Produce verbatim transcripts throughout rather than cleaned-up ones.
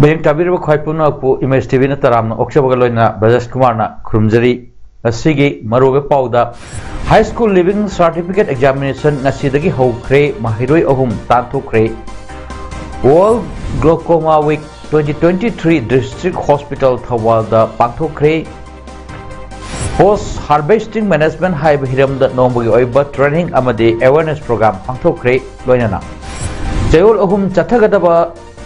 ꯃꯌꯦꯛ ꯇꯥꯕꯤꯔꯤꯕ ꯈ꯭ꯋꯥꯏ ꯄꯨꯝꯅꯃꯛꯄꯨ ꯏꯃꯦꯖ ꯇꯤꯚꯤꯅ ꯇꯔꯥꯝꯅ ꯑꯣꯛꯆꯕꯒ ꯂꯣꯏꯅꯅ ꯕ꯭ꯔꯖꯦꯁ ꯀꯨꯃꯥꯔꯅ ꯈꯨꯔꯨꯝꯖꯔꯤ꯫ ꯉꯁꯤꯒꯤ ꯃꯔꯨꯑꯣꯏꯕ ꯄꯥꯎꯗ, High School Leaving Certificate Examination ꯉꯁꯤꯗꯒꯤ ꯍꯧꯈ꯭ꯔꯦ, ꯃꯍꯩꯔꯣꯏ ꯑꯍꯨꯝ ꯇꯥꯟꯊꯣꯛꯈ꯭ꯔꯦ꯫ World Glaucoma Week twenty twenty-three District Hospital ꯊꯧꯕꯥꯜꯗ ꯄꯥꯡꯊꯣꯛꯈ꯭ꯔꯦ꯫ Post Harvesting Management ꯍꯥꯏꯕ ꯍꯤꯔꯝꯗ ꯅꯣꯡꯃꯒꯤ ꯑꯣꯏꯕ training ꯑꯃꯗꯤ awareness program ꯄꯥꯡꯊꯣꯛꯈ꯭ꯔꯦ꯫ ꯂꯣꯏꯅꯅ ꯆꯌꯣꯜ ꯑꯍꯨꯝ ꯆꯠꯊꯒꯗꯕ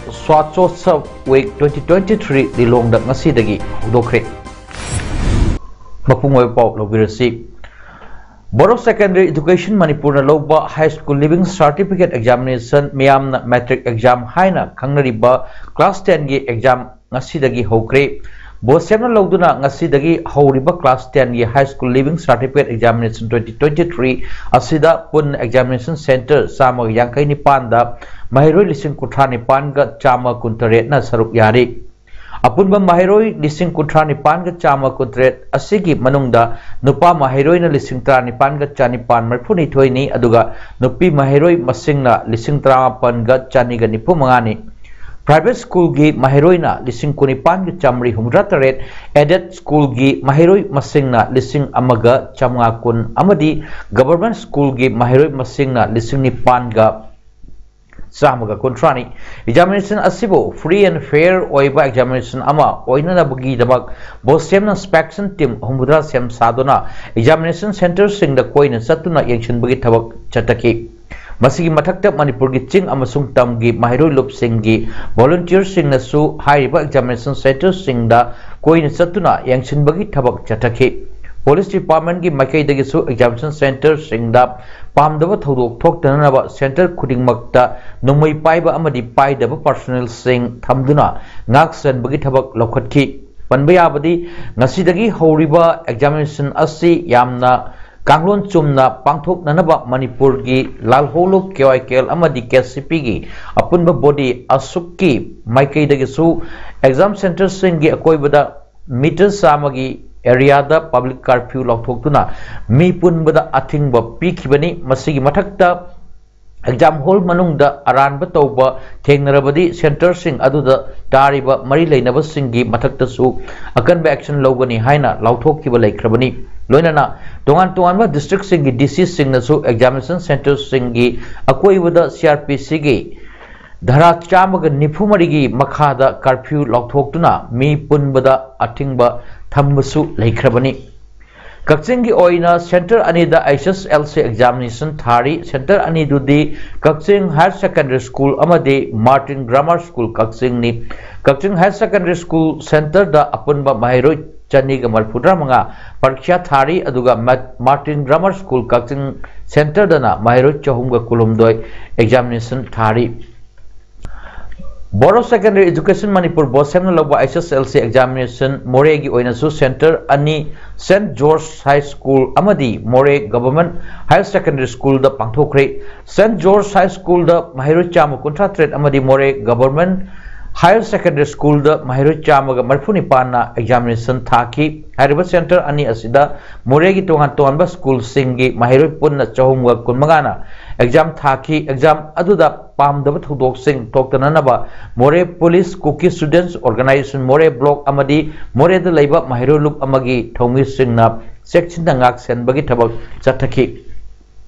Swachhotsav Week twenty twenty-three ꯂꯤꯂꯣꯡꯗ ꯉꯁꯤꯗꯒꯤ ꯍꯧꯗꯣꯛꯈ꯭ꯔꯦ꯫ ꯃꯄꯨꯡ ꯑꯣꯏꯕ ꯄꯥꯎ ꯂꯧꯕꯤꯔꯁꯤ꯫ Board of Secondary Education ꯃꯅꯤꯄꯨꯔꯅ ꯂꯧꯕ High School Leaving Certificate Examination, ꯃꯤꯌꯥꯝꯅ matric exam ꯍꯥꯏꯅ ꯈꯪꯅꯔꯤꯕ class ten ꯒꯤ exam ꯉꯁꯤꯗꯒꯤ ꯍꯧꯈ꯭ꯔꯦ꯫ ꯕꯣꯁꯦꯝꯅ ꯂꯧꯗꯨꯅ ꯉꯁꯤꯗꯒꯤ ꯍꯧꯔꯤꯕ class ten ꯒꯤ High School Leaving Certificate Examination twenty twenty-three ꯑꯁꯤꯗ ꯄꯨꯟꯅ examination centre ꯆꯥꯝꯃꯒ ꯌꯥꯡꯈꯩ ꯅꯤꯄꯥꯟꯗ ꯃꯍꯩꯔꯣꯏ ꯂꯤꯁꯤꯡ ꯀꯨꯟꯊ꯭ꯔꯥ ꯅꯤꯄꯥꯟꯒ ꯆꯥꯝꯃ ꯀꯨꯟꯇꯔꯦꯠꯅ ꯁꯔꯨꯛ ꯌꯥꯔꯤ꯫ ꯑꯄꯨꯟꯕ ꯃꯍꯩꯔꯣꯏ ꯂꯤꯁꯤꯡ ꯀꯨꯟꯊ꯭ꯔꯥ ꯅꯤꯄꯥꯟꯒ ꯆꯥꯝꯃ ꯀꯨꯟꯇꯔꯦꯠ ꯑꯁꯤꯒꯤ ꯃꯅꯨꯡꯗ ꯅꯨꯄꯥ ꯃꯍꯩꯔꯣꯏꯅ ꯂꯤꯁꯤꯡ ꯇꯔꯥꯅꯤꯄꯥꯟꯒ ꯆꯥꯅꯤꯄꯥꯟ ꯃꯔꯤꯐꯨꯅꯤꯊꯣꯏꯅꯤ, ꯑꯗꯨꯒ ꯅꯨꯄꯤ ꯃꯍꯩꯔꯣꯏ ꯃꯁꯤꯡꯅ ꯂꯤꯁꯤꯡ ꯇꯔꯥꯃꯥꯄꯟꯒ ꯆꯥꯅꯤꯒ ꯅꯤꯐꯨ ꯃꯉꯥꯅꯤ꯫ Private school ꯒꯤ ꯃꯍꯩꯔꯣꯏꯅ ꯂꯤꯁꯤꯡ ꯀꯨꯟꯅꯤꯄꯥꯟꯒ ꯆꯥꯃꯔꯤ ꯍꯨꯝꯐꯨꯇꯔꯥ ꯇꯔꯦꯠ, aided school ꯒꯤ ꯃꯍꯩꯔꯣꯏ ꯃꯁꯤꯡꯅ ꯂꯤꯁꯤꯡ ꯑꯃꯒ ꯆꯥꯃꯉꯥ ꯀꯨꯟ ꯑꯃꯗꯤ government school ꯒꯤ ꯃꯍꯩꯔꯣꯏ ꯃꯁꯤꯡꯅ ꯂꯤꯁꯤꯡ ꯅꯤꯄꯥꯟꯒ ꯆꯥꯝꯃꯒ ꯀꯨꯟꯊ꯭ꯔꯥꯅꯤ꯫ Examination ꯑꯁꯤꯕꯨ free and fair ꯑꯣꯏꯕ examination ꯑꯃ ꯑꯣꯏꯅꯅꯕꯒꯤꯗꯃꯛ ꯕꯣꯁꯦꯝꯅ special team ꯍꯨꯝꯐꯨꯇꯔꯥ ꯁꯦꯝ ꯁꯥꯗꯨꯅ examination centre ꯁꯤꯡꯗ ꯀꯣꯏꯅ ꯆꯠꯇꯨꯅ ꯌꯦꯡꯁꯤꯟꯕꯒꯤ ꯊꯕꯛ ꯆꯠꯊꯈꯤ꯫ ꯃꯁꯤꯒꯤ ꯃꯊꯛꯇ ꯃꯅꯤꯄꯨꯔꯒꯤ ꯆꯤꯡ ꯑꯃꯁꯨꯡ ꯇꯝꯒꯤ ꯃꯍꯩꯔꯣꯏ ꯂꯨꯞꯁꯤꯡꯒꯤ volunteer ꯁꯤꯡꯅꯁꯨ ꯍꯥꯏꯔꯤꯕ examination centre ꯁꯤꯡꯗ ꯀꯣꯏꯅ ꯆꯠꯇꯨꯅ ꯌꯦꯡꯁꯤꯟꯕꯒꯤ ꯊꯕꯛ ꯆꯠꯊꯈꯤ꯫ Police Departmentꯀꯤ ꯃꯥꯏꯀꯩꯗꯒꯤꯁꯨ examination centreꯁꯤꯡꯗ ꯄꯥꯝꯗꯕ ꯊꯧꯗꯣꯛ ꯊꯣꯛꯇꯅꯅꯕ centre ꯈꯨꯗꯤꯡꯃꯛꯇ ꯅꯣꯡꯃꯩ ꯄꯥꯏꯕ ꯑꯃꯗꯤ ꯄꯥꯏꯗꯕ personnelꯁꯤꯡ ꯊꯝꯗꯨꯅ ꯉꯥꯛ ꯁꯦꯟꯕꯒꯤ ꯊꯕꯛ ꯂꯧꯈꯠꯈꯤ꯫ ꯄꯟꯕ ꯌꯥꯕꯗꯤ, ꯉꯁꯤꯗꯒꯤ ꯍꯧꯔꯤꯕ examination ꯑꯁꯤ ꯌꯥꯝꯅ ꯀꯥꯡꯂꯣꯟ ꯆꯨꯝꯅ ꯄꯥꯡꯊꯣꯛꯅꯅꯕ ꯃꯅꯤꯄꯨꯔꯒꯤ ꯂꯥꯜꯍꯧꯂꯨꯞ, KYKL ꯑꯃꯗꯤ KCPꯒꯤ ꯑꯄꯨꯟꯕ body ꯑꯁꯨꯛꯀꯤ ꯃꯥꯏꯀꯩꯗꯒꯤꯁꯨ exam centreꯁꯤꯡꯒꯤ ꯑꯀꯣꯏꯕꯗ metre ꯆꯥꯝꯃꯒꯤ areaꯗ public curfew ꯂꯥꯎꯊꯣꯛꯇꯨꯅ ꯃꯤ ꯄꯨꯟꯕꯗ ꯑꯊꯤꯡꯕ ꯄꯤꯈꯤꯕꯅꯤ꯫ ꯃꯁꯤꯒꯤ ꯃꯊꯛꯇ exam hall ꯃꯅꯨꯡꯗ ꯑꯔꯥꯟꯕ ꯇꯧꯕ ꯊꯦꯡꯅꯔꯕꯗꯤ centreꯁꯤꯡ ꯑꯗꯨꯗ ꯇꯥꯔꯤꯕ ꯃꯔꯤ ꯂꯩꯅꯕꯁꯤꯡꯒꯤ ꯃꯊꯛꯇꯁꯨ ꯑꯀꯟꯕ action ꯂꯧꯒꯅꯤ ꯍꯥꯏꯅ ꯂꯥꯎꯊꯣꯛꯈꯤꯕ ꯂꯩꯈ꯭ꯔꯕꯅꯤ꯫ ꯂꯣꯏꯅꯅ ꯇꯣꯉꯥꯟ ꯇꯣꯉꯥꯟꯕ districtꯁꯤꯡꯒꯤ DCꯁꯤꯡꯅꯁꯨ examination centreꯁꯤꯡꯒꯤ ꯑꯀꯣꯏꯕꯗ CrPCꯒꯤ ꯙꯥꯔꯥ ꯆꯥꯝꯃꯒ ꯅꯤꯐꯨ ꯃꯔꯤꯒꯤ ꯃꯈꯥꯗ curfew ꯂꯥꯎꯊꯣꯛꯇꯨꯅ ꯃꯤ ꯄꯨꯟꯕꯗ ꯑꯊꯤꯡꯕ ꯊꯝꯕꯁꯨ ꯂꯩꯈ꯭ꯔꯕꯅꯤ꯫ ꯀꯛꯆꯤꯡꯒꯤ ꯑꯣꯏꯅ centre ꯑꯅꯤꯗ HSLC examination ꯊꯥꯔꯤ꯫ Centre ꯑꯅꯤꯗꯨꯗꯤ ꯀꯛꯆꯤꯡ Higher Secondary School ꯑꯃꯗꯤ Martin Grammar School ꯀꯛꯆꯤꯡꯅꯤ꯫ ꯀꯛꯆꯤꯡ Higher Secondary School centreꯗ ꯑꯄꯨꯟꯕ ꯃꯍꯩꯔꯣꯏ ꯆꯅꯤꯒ ꯃꯔꯤꯐꯨꯇꯔꯥ ꯃꯉꯥ ꯄꯔꯤꯈ꯭ꯌꯥ ꯊꯥꯔꯤ, ꯑꯗꯨꯒ ꯃ-, Martin Grammar School ꯀꯛꯆꯤꯡ centreꯗꯅ ꯃꯍꯩꯔꯣꯏ ꯆꯍꯨꯝꯒ ꯀꯨꯟꯍꯨꯝꯗꯣꯏ examination ꯊꯥꯔꯤ꯫ Board of Secondary Education Manipur, BOSEMꯅ ꯂꯧꯕ HSLC examination ꯃꯣꯔꯦꯒꯤ ꯑꯣꯏꯅꯁꯨ centre ꯑꯅꯤ, Saint George High School ꯑꯃꯗꯤ ꯃꯣꯔꯦ Government Higher Secondary Schoolꯗ ꯄꯥꯡꯊꯣꯛꯈ꯭ꯔꯦ꯫ Saint George High Schoolꯗ ꯃꯍꯩꯔꯣꯏ ꯆꯥꯝꯃ ꯀꯨꯟꯊ꯭ꯔꯥ ꯇꯔꯦꯠ ꯑꯃꯗꯤ ꯃꯣꯔꯦ Government Higher Secondary Schoolꯗ ꯃꯍꯩꯔꯣꯏ ꯆꯥꯝꯃꯒ ꯃꯔꯤꯐꯨ ꯅꯤꯄꯥꯟꯅ examination ꯊꯥꯈꯤ꯫ ꯍꯥꯏꯔꯤꯕ centre ꯑꯅꯤ ꯑꯁꯤꯗ ꯃꯣꯔꯦꯒꯤ ꯇꯣꯉꯥꯟ ꯇꯣꯉꯥꯟꯕ schoolꯁꯤꯡꯒꯤ ꯃꯍꯩꯔꯣꯏ ꯄꯨꯟꯅ ꯆꯍꯨꯝꯒ ꯀꯨꯟꯃꯉꯥꯅ exam ꯊꯥꯈꯤ꯫ Exam ꯑꯗꯨꯗ ꯄꯥꯝꯗꯕ ꯊꯧꯗꯣꯛꯁꯤꯡ ꯊꯣꯛꯇꯅꯅꯕ ꯃꯣꯔꯦ Police, Kuki Students Organisation ꯃꯣꯔꯦ Block ꯑꯃꯗꯤ ꯃꯣꯔꯦꯗ ꯂꯩꯕ ꯃꯍꯩꯔꯣꯏ ꯂꯨꯞ ꯑꯃꯒꯤ ꯊꯧꯃꯤꯁꯤꯡꯅ ꯆꯦꯛꯁꯤꯟꯅ ꯉꯥꯛ ꯁꯦꯟꯕꯒꯤ ꯊꯕꯛ ꯆꯠꯊꯈꯤ꯫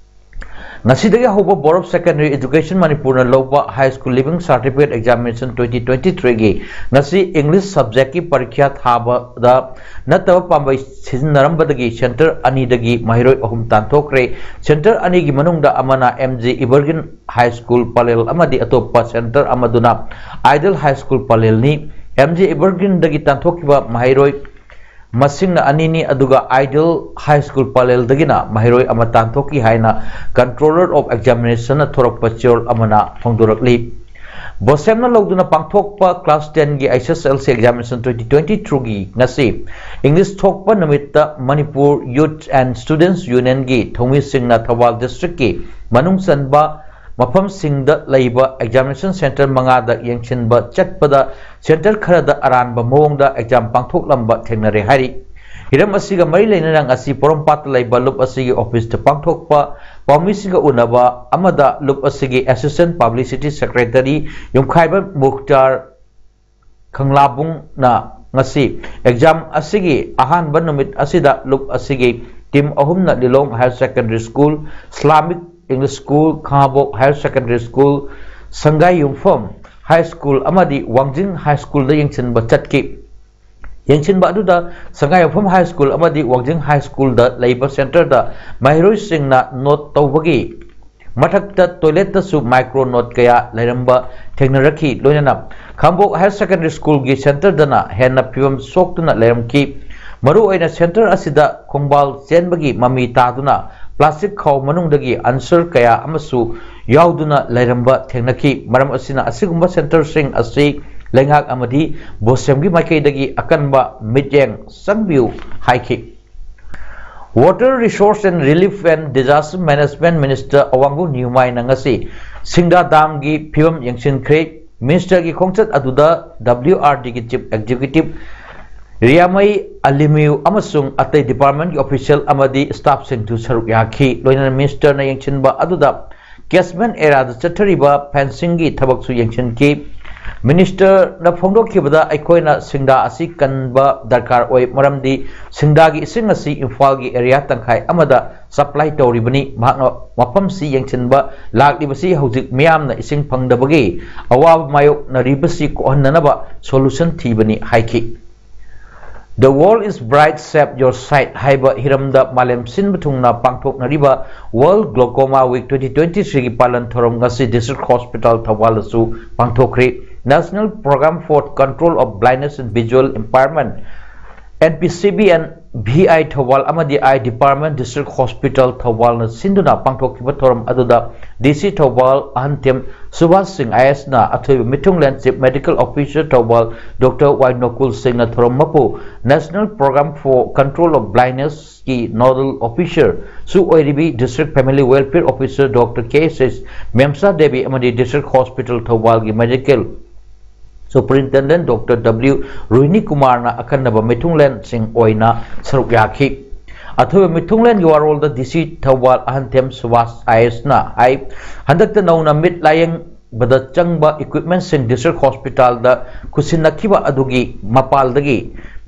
ꯉꯁꯤꯗꯒꯤ ꯍꯧꯕ Board of Secondary Education ꯃꯅꯤꯄꯨꯔꯅ ꯂꯧꯕ High School Leaving Certificate Examination twenty twenty-threeꯒꯤ ꯉꯁꯤ English subjectꯀꯤ ꯄꯔꯤꯈ꯭ꯌꯥ ꯊꯥꯕꯗ ꯅꯠꯇꯕ ꯄꯥꯝꯕꯩ ꯁꯤꯖꯤꯟꯅꯔꯝꯕꯗꯒꯤ centre ꯑꯅꯤꯗꯒꯤ ꯃꯍꯩꯔꯣꯏ ꯑꯍꯨꯝ ꯇꯥꯟꯊꯣꯛꯈ꯭ꯔꯦ꯫ Centre ꯑꯅꯤꯒꯤ ꯃꯅꯨꯡꯗ ꯑꯃꯅ MG Evergreen High School Pallel ꯑꯃꯗꯤ ꯑꯇꯣꯞꯄ centre ꯑꯃꯗꯨꯅ Ideal High School ꯄꯂꯦꯜꯅꯤ꯫ MG Evergreenꯗꯒꯤ ꯇꯥꯟꯊꯣꯛꯈꯤꯕ ꯃꯍꯩꯔꯣꯏ ꯃꯁꯤꯡꯅ ꯑꯅꯤꯅꯤ, ꯑꯗꯨꯒ Ideal High School ꯄꯂꯦꯜꯗꯒꯤꯅ ꯃꯍꯩꯔꯣꯏ ꯑꯃ ꯇꯥꯟꯊꯣꯛꯈꯤ ꯍꯥꯏꯅ Controller of Examinationꯅ ꯊꯣꯔꯛꯄ ꯆꯦꯔꯣꯜ ꯑꯃꯅ ꯐꯣꯡꯗꯣꯔꯛꯂꯤ꯫ ꯕꯣꯁꯦꯝꯅ ꯂꯧꯗꯨꯅ ꯄꯥꯡꯊꯣꯛꯄ Class tenꯒꯤ H S L C Examination twenty twenty-threeꯒꯤ ꯉꯁꯤ English ꯊꯣꯛꯄ ꯅꯨꯃꯤꯠꯇ Manipur Youth and Students Unionꯒꯤ ꯊꯧꯃꯤꯁꯤꯡꯅ Thoubal districtꯀꯤ ꯃꯅꯨꯡ ꯆꯟꯕ ꯃꯐꯝꯁꯤꯡꯗ ꯂꯩꯕ examination centre ꯃꯉꯥꯗ ꯌꯦꯡꯁꯤꯟꯕ ꯆꯠꯄꯗ centre ꯈꯔꯗ ꯑꯔꯥꯟꯕ ꯃꯑꯣꯡꯗ exam ꯄꯥꯡꯊꯣꯛꯂꯝꯕ ꯊꯦꯡꯅꯔꯦ ꯍꯥꯏꯔꯤ꯫ ꯍꯤꯔꯝ ꯑꯁꯤꯒ ꯃꯔꯤ ꯂꯩꯅꯅ ꯉꯁꯤ ꯄꯣꯔꯣꯝꯄꯥꯠꯇ ꯂꯩꯕ ꯂꯨꯞ ꯑꯁꯤꯒꯤ officeꯇ ꯄꯥꯡꯊꯣꯛꯄ ꯄꯥꯎꯃꯤꯁꯤꯡꯒ ꯎꯅꯕ ꯑꯃꯗ ꯂꯨꯞ ꯑꯁꯤꯒꯤ Assistant Publicity Secretary ꯌꯨꯝꯈꯥꯏꯕ ꯃꯨꯈꯇꯥꯔ ꯈꯪꯂꯥꯕꯨꯡꯅ ꯉꯁꯤ exam ꯑꯁꯤꯒꯤ ꯑꯍꯥꯟꯕ ꯅꯨꯃꯤꯠ ꯑꯁꯤꯗ ꯂꯨꯞ ꯑꯁꯤꯒꯤ team ꯑꯍꯨꯝꯅ ꯂꯤꯂꯣꯡ Higher Secondary School, Islamic English School, ꯈꯥꯉꯕꯣꯛ Higher Secondary School, ꯁꯪꯒꯥꯏ ꯌꯨꯝꯐꯝ High School ꯑꯃꯗꯤ ꯋꯥꯡꯖꯤꯡ High Schoolꯗ ꯌꯦꯡꯁꯤꯟꯕ ꯆꯠꯈꯤ꯫ ꯌꯦꯡꯁꯤꯟꯕ ꯑꯗꯨꯗ ꯁꯉꯥꯏꯌꯨꯝꯐꯝ High School ꯑꯃꯗꯤ ꯋꯥꯡꯖꯤꯡ High Schoolꯗ ꯂꯩꯕ centreꯗ ꯃꯍꯩꯔꯣꯏꯁꯤꯡꯅ note ꯇꯧꯕꯒꯤ ꯃꯊꯛꯇ toiletꯇꯁꯨ micro note ꯀꯌꯥ ꯂꯩꯔꯝꯕ ꯊꯦꯡꯅꯔꯛꯈꯤ꯫ ꯂꯣꯏꯅꯅ ꯈꯥꯡꯕꯣꯛ Higher Secondary Schoolꯒꯤ centreꯗꯅ ꯍꯦꯟꯅ ꯐꯤꯕꯝ ꯁꯣꯛꯇꯨꯅ ꯂꯩꯔꯝꯈꯤ꯫ ꯃꯔꯨꯑꯣꯏꯅ centre ꯑꯁꯤꯗ ꯈꯣꯡꯕꯥꯜ ꯆꯦꯟꯕꯒꯤ ꯃꯃꯤ ꯇꯥꯗꯨꯅ plastic ꯈꯥꯎ ꯃꯅꯨꯡꯗꯒꯤ answer ꯀꯌꯥ ꯑꯃꯁꯨ ꯌꯥꯎꯗꯨꯅ ꯂꯩꯔꯝꯕ ꯊꯦꯡꯅꯈꯤ꯫ ꯃꯔꯝ ꯑꯁꯤꯅ ꯑꯁꯤꯒꯨꯝꯕ centreꯁꯤꯡ ꯑꯁꯤ ꯂꯩꯉꯥꯛ ꯑꯃꯗꯤ ꯕꯣꯁꯦꯝꯒꯤ ꯃꯥꯏꯀꯩꯗꯒꯤ ꯑꯀꯟꯕ ꯃꯤꯠꯌꯦꯡ ꯆꯪꯕꯤꯌꯨ ꯍꯥꯏꯈꯤ꯫ Water Resource and Relief and Disaster Management Minister ꯑꯋꯥꯡꯕꯝ ꯅꯤꯌꯨꯃꯥꯏꯅ ꯉꯁꯤ ꯁꯤꯡꯗꯥ dam ꯒꯤ ꯐꯤꯕꯝ ꯌꯦꯡꯁꯤꯟꯈ꯭ꯔꯦ꯫ Minister ꯒꯤ ꯈꯣꯡꯆꯠ ꯑꯗꯨꯗ W R D ꯒꯤ Chief Executive ꯔꯤꯌꯥꯃꯩ ꯑꯂꯤꯃꯤꯌꯨ ꯑꯃꯁꯨꯡ ꯑꯇꯩ department ꯀꯤ official ꯑꯃꯗꯤ staff ꯁꯤꯡꯁꯨ ꯁꯔꯨꯛ ꯌꯥꯈꯤ꯫ ꯂꯣꯏꯅꯅ Minister ꯅ ꯌꯦꯡꯁꯤꯟꯕ ꯑꯗꯨꯗ catchment area ꯗ ꯆꯠꯊꯔꯤꯕ fencing ꯒꯤ ꯊꯕꯛꯁꯨ ꯌꯦꯡꯁꯤꯟꯈꯤ꯫ Minister ꯅ ꯐꯣꯡꯗꯣꯛꯈꯤꯕꯗ, ꯑꯩꯈꯣꯏꯅ ꯁꯤꯡꯗꯥ ꯑꯁꯤ ꯀꯟꯕ ꯗꯔꯀꯥꯔ ꯑꯣꯏ, ꯃꯔꯝꯗꯤ ꯁꯤꯡꯗꯥꯒꯤ ꯏꯁꯤꯡ ꯑꯁꯤ ꯏꯝꯐꯥꯜꯒꯤ area ꯇꯪꯈꯥꯏ ꯑꯃꯗ supply ꯇꯧꯔꯤꯕꯅꯤ꯫ ꯃꯍꯥꯛꯅ ꯃꯐꯝꯁꯤ ꯌꯦꯡꯁꯤꯟꯕ ꯂꯥꯛꯂꯤꯕꯁꯤ ꯍꯧꯖꯤꯛ ꯃꯤꯌꯥꯝꯅ ꯏꯁꯤꯡ ꯐꯪꯗꯕꯒꯤ ꯑꯋꯥꯕ ꯃꯥꯌꯣꯛꯅꯔꯤꯕꯁꯤ ꯀꯣꯛꯍꯟꯅꯅꯕ solution ꯊꯤꯕꯅꯤ ꯍꯥꯏꯈꯤ꯫ The World is Bright, Shape Your Side ꯍꯥꯏꯕ ꯍꯤꯔꯝꯗ ꯃꯥꯂꯦꯝ ꯁꯤꯟꯕ ꯊꯨꯡꯅ ꯄꯥꯡꯊꯣꯛꯅꯔꯤꯕ World Glaucoma Week twenty twenty-threeꯒꯤ ꯄꯥꯂꯟ ꯊꯧꯔꯝ ꯉꯁꯤ District Hospital ꯊꯧꯕꯥꯜꯗꯁꯨ ꯄꯥꯡꯊꯣꯛꯈ꯭ꯔꯦ꯫ National Program for Control of Blindness and Visual Impairment NPCB and VI Thoubal ꯑꯃꯗꯤ Eye Department District Hospital ꯊꯧꯕꯥꯜꯅ ꯁꯤꯟꯗꯨꯅ ꯄꯥꯡꯊꯣꯛꯈꯤꯕ ꯊꯧꯔꯝ ꯑꯗꯨꯗ DC ꯊꯧꯕꯥꯜ ꯑꯍꯟꯊꯦꯝ ꯁꯨꯕꯥꯁ ꯁꯤꯡ IASꯅ ꯑꯊꯣꯏꯕ ꯃꯤꯊꯨꯡꯂꯦꯟ Chief Medical Officer Thoubal Doctor Y ꯅꯣꯀꯨꯜ ꯁꯤꯡꯅ ꯊꯧꯔꯝ ꯃꯄꯨ National Program for Control of Blindness ꯀꯤ Nodal Officer ꯁꯨ ꯑꯣꯏꯔꯤꯕꯤ District Family Welfare Officer Doctor K S S ꯃꯦꯝꯁꯥ Devi ꯑꯃꯗꯤ District Hospital ꯊꯧꯕꯥꯜꯒꯤ Medical Superintendent Doctor W ꯔꯣꯍꯤꯅꯤ ꯀꯨꯃꯥꯔꯅ ꯑꯈꯟꯅꯕ ꯃꯤꯊꯨꯡꯂꯦꯟꯁꯤꯡ ꯑꯣꯏꯅ ꯁꯔꯨꯛ ꯌꯥꯈꯤ꯫ ꯑꯊꯣꯏꯕ ꯃꯤꯊꯨꯡꯂꯦꯟꯒꯤ ꯋꯥꯔꯣꯜꯗ DC ꯊꯧꯕꯥꯜ ꯑꯍꯟꯊꯦꯝ ꯁꯨꯕꯥꯁ IASꯅ ꯍꯥꯏ, ꯍꯟꯗꯛꯇ ꯅꯧꯅ ꯃꯤꯠ ꯂꯥꯌꯦꯡꯕꯗ ꯆꯪꯕ equipmentꯁꯤꯡ District Hospitalꯗ ꯈꯨꯠꯁꯤꯟꯅꯈꯤꯕ ꯑꯗꯨꯒꯤ ꯃꯄꯥꯜꯗꯒꯤ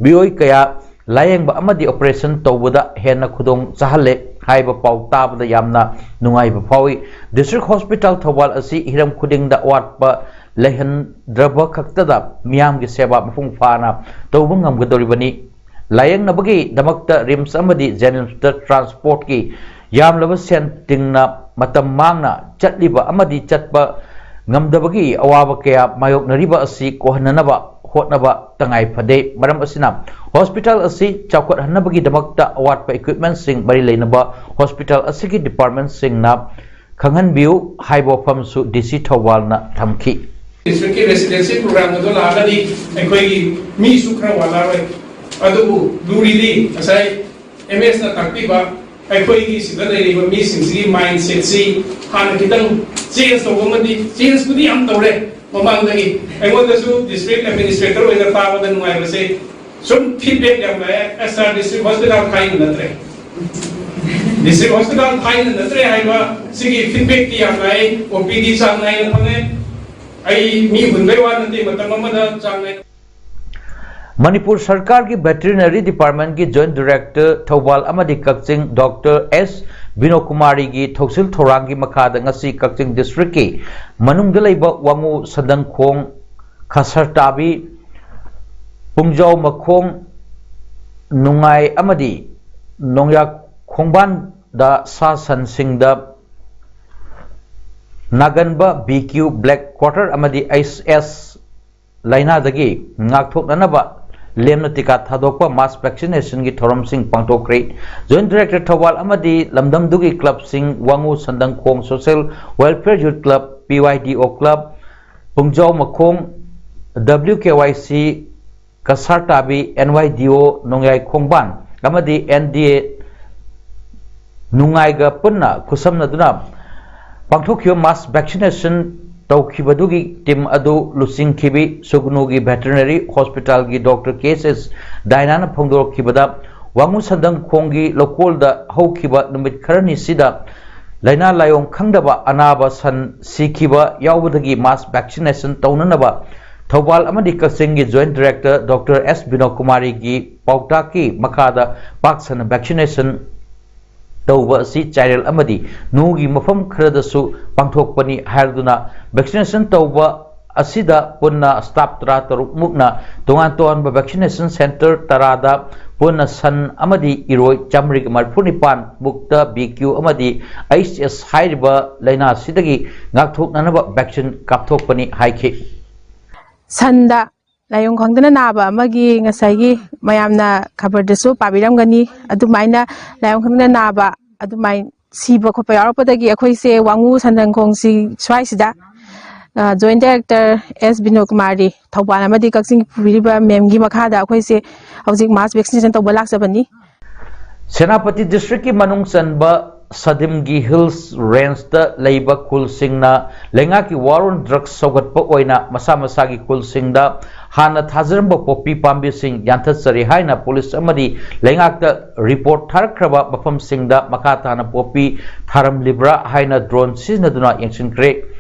ꯃꯤꯑꯣꯏ ꯀꯌꯥ ꯂꯥꯌꯦꯡꯕ ꯑꯃꯗꯤ operation ꯇꯧꯕꯗ ꯍꯦꯟꯅ ꯈꯨꯗꯣꯡ ꯆꯥꯍꯜꯂꯦ ꯍꯥꯏꯕ ꯄꯥꯎ ꯇꯥꯕꯗ ꯌꯥꯝꯅ ꯅꯨꯡꯉꯥꯏꯕ ꯐꯥꯎꯏ꯫ District Hospital ꯊꯧꯕꯥꯜ ꯑꯁꯤ ꯍꯤꯔꯝ ꯈꯨꯗꯤꯡꯗ ꯑꯋꯥꯠꯄ ꯂꯩꯍꯟꯗ꯭ꯔꯕ ꯈꯛꯇꯗ ꯃꯤꯌꯥꯝꯒꯤ ꯁꯦꯕꯥ ꯃꯄꯨꯡ ꯐꯥꯅ ꯇꯧꯕ ꯉꯝꯒꯗꯧꯔꯤꯕꯅꯤ꯫ ꯂꯥꯌꯦꯡꯅꯕꯒꯤꯗꯃꯛꯇ RIMS ꯑꯃꯗꯤ JNIMSꯇ transportꯀꯤ ꯌꯥꯝꯂꯕ ꯁꯦꯟ ꯇꯤꯡꯅ ꯃꯇꯝ ꯃꯥꯡꯅ ꯆꯠꯂꯤꯕ ꯑꯃꯗꯤ ꯆꯠꯄ ꯉꯝꯗꯕꯒꯤ ꯑꯋꯥꯕ ꯀꯌꯥ ꯃꯥꯌꯣꯛꯅꯔꯤꯕ ꯑꯁꯤ ꯀꯣꯛꯍꯟꯅꯅꯕ ꯍꯣꯠꯅꯕ ꯇꯉꯥꯏ ꯐꯗꯦ꯫ ꯃꯔꯝ ꯑꯁꯤꯅ hospital ꯑꯁꯤ ꯆꯥꯎꯈꯠꯍꯟꯅꯕꯒꯤꯗꯃꯛꯇ ꯑꯋꯥꯠꯄ equipmentꯁꯤꯡ ꯃꯔꯤ ꯂꯩꯅꯕ hospital ꯑꯁꯤꯒꯤ departmentꯁꯤꯡꯅ ꯈꯪꯍꯟꯕꯤꯌꯨ ꯍꯥꯏꯕ ꯋꯥꯐꯝꯁꯨ DC ꯊꯧꯕꯥꯜꯅ ꯊꯝꯈꯤ꯫ Districtꯀꯤ residency program ꯑꯗꯨ ꯂꯥꯛꯑꯒꯗꯤ ꯑꯩꯈꯣꯏꯒꯤ ꯃꯤꯁꯨ ꯈꯔ ꯋꯥꯠꯂꯔꯣꯏ꯫ ꯑꯗꯨꯕꯨ ꯂꯨꯔꯤꯗꯤ ꯉꯁꯥꯏ MSꯅ ꯇꯥꯛꯄꯤꯕ ꯑꯩꯈꯣꯏꯒꯤ ꯁꯤꯗ ꯂꯩꯔꯤꯕ ꯃꯤꯁꯤꯡꯁꯤꯒꯤ mindsetꯁꯤ ꯍꯥꯟꯅ ꯈꯤꯇꯪ change ꯇꯧꯕ ꯑꯃꯗꯤ changeꯄꯨꯗꯤ ꯌꯥꯝ ꯇꯧꯔꯦ꯫ ꯃꯃꯥꯡꯗꯒꯤ ꯑꯩꯉꯣꯟꯗꯁꯨ district administrator ꯑꯣꯏꯅ ꯇꯥꯕꯗ ꯅꯨꯡꯉꯥꯏꯕꯁꯦ ꯁꯨꯝ feedback ꯌꯥꯝ ꯂꯥꯛꯑꯦ, "ꯑꯁ sir, district hospital ꯊꯥꯏꯅ ꯅꯠꯇ꯭ꯔꯦ꯫ District hospital ꯊꯥꯏꯅ ꯅꯠꯇ꯭ꯔꯦ" ꯍꯥꯏꯕ ꯁꯤꯒꯤ feedbackꯇꯤ ꯌꯥꯝ ꯂꯥꯛꯑꯦ꯫ OPD ꯆꯥꯡ ꯅꯥꯏꯅ ꯐꯪꯉꯦ꯫ ꯑꯩ ꯃꯤ ꯍꯨꯟꯕꯩ ꯋꯥ ꯅꯠꯇꯦ, ꯃꯇꯝ ꯑꯃꯗ ꯆꯥꯡ ꯅꯥꯏꯅ ꯃꯅꯤꯄꯨꯔ ꯁꯔꯀꯥꯔꯒꯤ Veterinary Departmentꯀꯤ Joint Director ꯊꯧꯕꯥꯜ ꯑꯃꯗꯤ ꯀꯛꯆꯤꯡ Doctor S ꯕꯤꯅꯣꯀꯨꯃꯥꯔꯤꯒꯤ ꯊꯧꯁꯤꯜ ꯊꯧꯔꯥꯡꯒꯤ ꯃꯈꯥꯗ ꯉꯁꯤ ꯀꯛꯆꯤꯡ districtꯀꯤ ꯃꯅꯨꯡꯗ ꯂꯩꯕ ꯋꯥꯉꯨ ꯁꯟꯗꯪꯈꯣꯡ, ꯈꯁꯔꯇꯥꯕꯤ, ꯄꯨꯡꯖꯥꯎ ꯃꯈꯣꯡ, ꯅꯨꯡꯉꯥꯏ ꯑꯃꯗꯤ ꯅꯣꯡꯌꯥ ꯈꯣꯡꯕꯥꯟꯗ ꯁꯥ ꯁꯟꯁꯤꯡꯗ ꯅꯥꯒꯟꯕ BQ, black quarter ꯑꯃꯗꯤ HS ꯂꯥꯏꯅꯥꯗꯒꯤ ꯉꯥꯛꯊꯣꯛꯅꯅꯕ ꯂꯦꯝꯅ ꯇꯤꯀꯥ ꯊꯥꯗꯣꯛꯄ mass vaccinationꯒꯤ ꯊꯧꯔꯝꯁꯤꯡ ꯄꯥꯡꯊꯣꯛꯈ꯭ꯔꯦ꯫ Joint Director ꯊꯧꯕꯥꯜ ꯑꯃꯗꯤ ꯂꯝꯗꯝꯗꯨꯒꯤ clubꯁꯤꯡ ꯋꯥꯉꯨ ꯁꯟꯗꯪꯈꯣꯡ Social Welfare Youth Club, P Y D O Club, ꯄꯨꯡꯖꯥꯎ ꯃꯈꯣꯡ W K Y C, ꯀꯁꯥꯔꯇꯥꯕꯤ N Y D O ꯅꯣꯡꯌꯥꯏ ꯈꯣꯡꯕꯥꯟ ꯑꯃꯗꯤ N D A ꯅꯨꯡꯉꯥꯏꯒ ꯄꯨꯟꯅ ꯈꯨꯠꯁꯝꯅꯗꯨꯅ ꯄꯥꯡꯊꯣꯛꯈꯤꯕ mass vaccination ꯇꯧꯈꯤꯕꯗꯨꯒꯤ team ꯑꯗꯨ ꯂꯨꯆꯤꯡꯈꯤꯕꯤ ꯁꯨꯒꯅꯨꯒꯤ Veterinary Hospitalꯒꯤ Doctor K S S ꯗꯥꯏꯅꯥꯅ ꯐꯣꯡꯗꯣꯔꯛꯈꯤꯕꯗ, ꯋꯥꯉꯨ ꯁꯟꯗꯪꯈꯣꯡꯒꯤ ꯂꯧꯀꯣꯜꯗ ꯍꯧꯈꯤꯕ ꯅꯨꯃꯤꯠ ꯈꯔꯅꯤꯁꯤꯗ ꯂꯥꯏꯅꯥ ꯂꯥꯏꯑꯣꯡ ꯈꯪꯗꯕ ꯑꯅꯥꯕ ꯁꯟ ꯁꯤꯈꯤꯕ ꯌꯥꯎꯕꯗꯒꯤ mass vaccination ꯇꯧꯅꯅꯕ ꯊꯧꯕꯥꯜ ꯑꯃꯗꯤ ꯀꯛꯆꯤꯡꯒꯤ Joint Director Doctor S ꯕꯤꯅꯣ ꯀꯨꯃꯥꯔꯤꯒꯤ ꯄꯥꯎꯇꯥꯛꯀꯤ ꯃꯈꯥꯗ ꯄꯥꯛ ꯁꯟꯅ vaccination ꯇꯧꯕ ꯑꯁꯤ ꯆꯥꯏꯔꯦꯜ ꯑꯃꯗꯤ ꯅꯨꯡꯒꯤ ꯃꯐꯝ ꯈꯔꯗꯁꯨ ꯄꯥꯡꯊꯣꯛꯄꯅꯤ ꯍꯥꯏꯗꯨꯅ, vaccination ꯇꯧꯕ ꯑꯁꯤꯗ ꯄꯨꯟꯅ staff ꯇꯔꯥꯇꯔꯨꯛ ꯃꯨꯛꯅ ꯇꯣꯉꯥꯟ ꯇꯣꯉꯥꯟꯕ vaccination center ꯇꯔꯥꯗ ꯄꯨꯟꯅ ꯁꯟ ꯑꯃꯗꯤ ꯏꯔꯣꯏ ꯆꯥꯃꯔꯤꯒ ꯃꯔꯤꯐꯨ ꯅꯤꯄꯥꯟ ꯃꯨꯛꯇ B Q ꯑꯃꯗꯤ H S ꯍꯥꯏꯔꯤꯕ ꯂꯥꯏꯅꯥꯁꯤꯗꯒꯤ ꯉꯥꯛꯊꯣꯛꯅꯅꯕ vaccine ꯀꯥꯞꯊꯣꯛꯄꯅꯤ ꯍꯥꯏꯈꯤ꯫ ꯁꯟꯗ ꯂꯥꯏꯑꯣꯡ ꯈꯪꯗꯅ ꯅꯥꯕ ꯑꯃꯒꯤ ꯉꯁꯥꯏꯒꯤ ꯃꯌꯥꯝꯅ ꯈꯕꯔꯗꯁꯨ ꯄꯥꯕꯤꯔꯝꯒꯅꯤ꯫ ꯑꯗꯨꯃꯥꯏꯅ ꯂꯥꯏꯑꯣꯡ ꯈꯪꯗꯅ ꯅꯥꯕ, ꯑꯗꯨꯃꯥꯏꯅ ꯁꯤꯕ ꯈꯣꯠꯄ ꯌꯥꯎꯔꯛꯄꯗꯒꯤ ꯑꯩꯈꯣꯏꯁꯦ ꯋꯥꯉꯨ ꯁꯟꯗꯪꯈꯣꯡꯁꯤ ꯁ꯭ꯋꯥꯏꯁꯤꯗ, ꯑ, Joint Director S ꯕꯤꯅꯣ Kumari Thoubal ꯑꯃꯗꯤ ꯀꯛꯆꯤꯡ ꯄꯨꯕꯤꯔꯤꯕ ꯃꯦꯝꯒꯤ ꯃꯈꯥꯗ ꯑꯩꯈꯣꯏꯁꯦ ꯍꯧꯖꯤꯛ mass vaccination ꯇꯧꯕ ꯂꯥꯛꯆꯕꯅꯤ꯫ ꯁꯦꯅꯥꯄꯇꯤ districtꯀꯤ ꯃꯅꯨꯡ ꯆꯟꯕ ꯁꯗꯤꯝꯒꯤ Hills Rangeꯇ ꯂꯩꯕ ꯈꯨꯜꯁꯤꯡꯅ ꯂꯩꯉꯥꯛꯀꯤ war on drugs ꯁꯧꯒꯠꯄ ꯑꯣꯏꯅ ꯃꯁꯥ ꯃꯁꯥꯒꯤ ꯈꯨꯜꯁꯤꯡꯗ ꯍꯥꯟꯅ ꯊꯥꯖꯔꯝꯕ ꯄꯣꯄꯤ ꯄꯥꯝꯕꯤꯁꯤꯡ ꯌꯥꯟꯊꯠꯆꯔꯤ ꯍꯥꯏꯅ ꯄꯨꯂꯤꯁ ꯑꯃꯗꯤ ꯂꯩꯉꯥꯛꯇ report ꯊꯥꯔꯛꯈ꯭ꯔꯕ ꯃꯐꯝꯁꯤꯡꯗ ꯃꯈꯥ ꯇꯥꯅ ꯄꯣꯄꯤ ꯊꯥꯔꯝꯂꯤꯕ꯭ꯔꯥ ꯍꯥꯏꯅ drone ꯁꯤꯖꯤꯟꯅꯗꯨꯅ ꯌꯦꯡꯁꯤꯟꯈ꯭ꯔꯦ꯫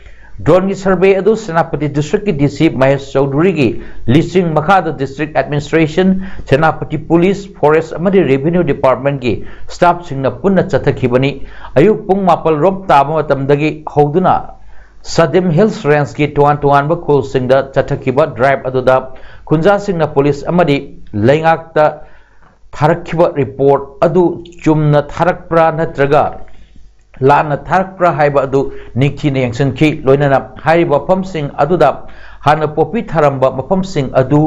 Droneꯒꯤ survey ꯑꯗꯨ ꯁꯦꯅꯥꯄꯇꯤ districtꯀꯤ D C ꯃꯍꯦꯁ ꯆꯧꯙꯨꯔꯤꯒꯤ ꯂꯤꯁꯤꯡ ꯃꯈꯥꯗ district administration, Senapati police, forest ꯑꯃꯗꯤ revenue departmentꯀꯤ staffꯁꯤꯡꯅ ꯄꯨꯟꯅ ꯆꯠꯊꯈꯤꯕꯅꯤ꯫ ꯑꯌꯨꯛ ꯄꯨꯡ ꯃꯥꯄꯜ ꯔꯣꯝ ꯇꯥꯕ ꯃꯇꯝꯗꯒꯤ ꯍꯧꯗꯨꯅ ꯁꯗꯤꯝ Hills Rangeꯀꯤ ꯇꯣꯉꯥꯟ ꯇꯣꯉꯥꯟꯕ ꯈꯨꯜꯁꯤꯡꯗ ꯆꯠꯊꯈꯤꯕ drive ꯑꯗꯨꯗ ꯈꯨꯟꯖꯥꯁꯤꯡꯅ ꯄꯨꯂꯤꯁ ꯑꯃꯗꯤ ꯂꯩꯉꯥꯛꯇ ꯊꯥꯔꯛꯈꯤꯕ report ꯑꯗꯨ ꯆꯨꯝꯅ ꯊꯥꯔꯛꯄ꯭ꯔꯥ ꯅꯠꯇ꯭ꯔꯒ ꯂꯥꯟꯅ ꯊꯥꯔꯛꯄ꯭ꯔꯥ ꯍꯥꯏꯕ ꯑꯗꯨ ꯅꯤꯡꯊꯤꯅ ꯌꯦꯡꯁꯤꯟꯈꯤ꯫ ꯂꯣꯏꯅꯅ ꯍꯥꯏꯔꯤꯕ ꯃꯐꯝꯁꯤꯡ ꯑꯗꯨꯗ ꯍꯥꯟꯅ ꯄꯣꯄꯤ ꯊꯥꯔꯝꯕ ꯃꯐꯝꯁꯤꯡ ꯑꯗꯨ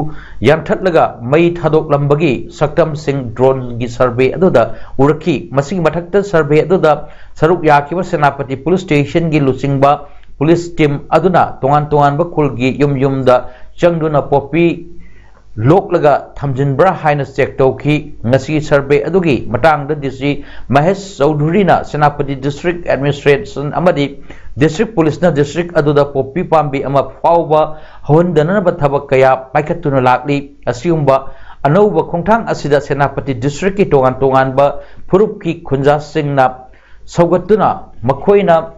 ꯌꯥꯟꯊꯠꯂꯒ ꯃꯩ ꯊꯥꯗꯣꯛꯂꯝꯕꯒꯤ ꯁꯛꯇꯝꯁꯤꯡ ꯗ꯭ꯔꯣꯟꯒꯤ ꯁꯔꯚꯦ ꯑꯗꯨꯗ ꯎꯔꯛꯈꯤ꯫ ꯃꯁꯤꯒꯤ ꯃꯊꯛꯇ ꯁꯔꯚꯦ ꯑꯗꯨꯗ ꯁꯔꯨꯛ ꯌꯥꯈꯤꯕ ꯁꯦꯅꯥꯄꯇꯤ ꯄꯨꯂꯤꯁ ꯁ꯭ꯇꯦꯁꯟꯒꯤ ꯂꯨꯆꯤꯡꯕ ꯄꯨꯂꯤꯁ ꯇꯤꯝ ꯑꯗꯨꯅ ꯇꯣꯉꯥꯟ ꯇꯣꯉꯥꯟꯕ ꯈꯨꯜꯒꯤ ꯌꯨꯝ ꯌꯨꯝꯗ ꯆꯪꯗꯨꯅ ꯄꯣꯄꯤ ꯂꯣꯛꯂꯒ ꯊꯝꯖꯤꯟꯕ꯭ꯔꯥ ꯍꯥꯏꯅ ꯆꯦꯛ ꯇꯧꯈꯤ꯫ ꯉꯁꯤꯒꯤ ꯁꯔꯚꯦ ꯑꯗꯨꯒꯤ ꯃꯇꯥꯡꯗ ꯗꯤ ꯁꯤ ꯃꯍꯦꯁ ꯆꯧꯙꯨꯔꯤꯅ ꯁꯦꯅꯥꯄꯇꯤ ꯗꯤꯁꯇ꯭ꯔꯤꯛ ꯑꯦꯗꯃꯤꯅꯤꯁꯇ꯭ꯔꯦꯁꯟ ꯑꯃꯗꯤ ꯗꯤꯁꯇ꯭ꯔꯤꯛ ꯄꯨꯂꯤꯁꯅ ꯗꯤꯁꯇ꯭ꯔꯤꯛ ꯑꯗꯨꯗ ꯄꯣꯄꯤ ꯄꯥꯝꯕꯤ ꯑꯃ ꯐꯥꯎꯕ ꯍꯧꯍꯟꯗꯅꯕ ꯊꯕꯛ ꯀꯌꯥ ꯄꯥꯏꯈꯠꯇꯨꯅ ꯂꯥꯛꯂꯤ꯫ ꯑꯁꯤꯒꯨꯝꯕ ꯑꯅꯧꯕ ꯈꯣꯡꯊꯥꯡ ꯑꯁꯤꯗ ꯁꯦꯅꯥꯄꯇꯤ ꯗꯤꯁꯇ꯭ꯔꯤꯛꯀꯤ ꯇꯣꯉꯥꯟ ꯇꯣꯉꯥꯟꯕ ꯐꯨꯔꯨꯞꯀꯤ ꯈꯨꯟꯖꯥꯁꯤꯡꯅ ꯁꯧꯒꯠꯇꯨꯅ ꯃꯈꯣꯏꯅ